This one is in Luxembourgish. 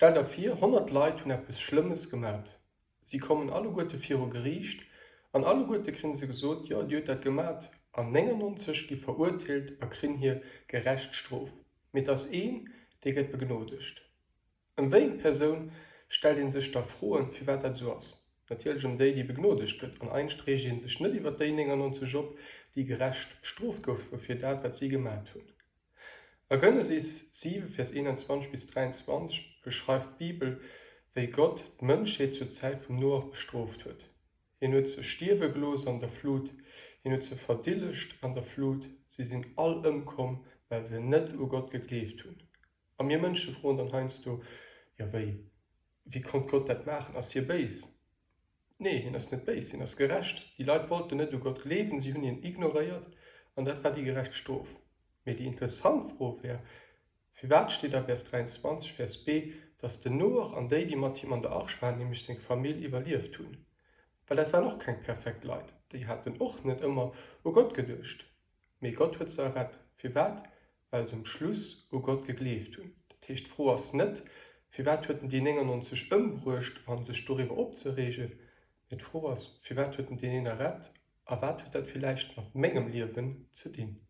Stell der vir, 100 Leit hunn eppes Schlëmmes gemat. Si kommen alleguerte viru Geriicht an alleguerte kréie se gesot, Jo, dir hutt dat gemat. An 99 gi verurteelt a krinn hir gerecht Strof. Mee et ass een, dee gëtt begnodegt. Ëm wéi eng Persoun stellt ee sech da Froen, firwat dat esou ass? Natierlech ëm déi, déi begnodegt gëtt. An eigentlech reegt ee sech net iwwer déi 99 op, déi gerecht bestrooft goufe fir dat, wat si gemat hunn. A Genesis 7, Vers 21 bis 23 beschreift d'Bibel, wéi Gott d'Mënschheet zur Zäit vum Noach bestrooft huet. Hien huet se stierwe gelooss an der Flut, hien huet se verdillegt an der Flut, si sinn all ëmkomm, well se net u Gott gegleeft hunn. A mir Mënsche froen dann heiansdo, Jo, wéi, wéi konnt Gott dat maachen? Ass hie béis? Nee, hien ass net béis, hien ass gerecht. Déi Leit wollten net u Gott gleewen, si hunn hien ignoréiert an dat war déi gerecht Strof. Mee déi interessant Fro wär, Firwat steet a Vers 23, Vers b, dass den Noach an déi, déi mat him an der Arch waren, nämlech seng Famill, iwwerlieft hunn? Well dat waren och keng perfekt Leit, déi haten och net ëmmer u Gott geduecht. Mee Gott huet se errett. Firwat? Well se um Schluss u Gott gegleeft hunn. Dat heescht, d'Fro ass net, Firwat huet en déi 99 ëmbruecht a sech doriwwer opzereegen? Mee d'Fro ass, Firwat huet en deen een errett a wat huet dat villäicht mat mengem Liewen ze dinn?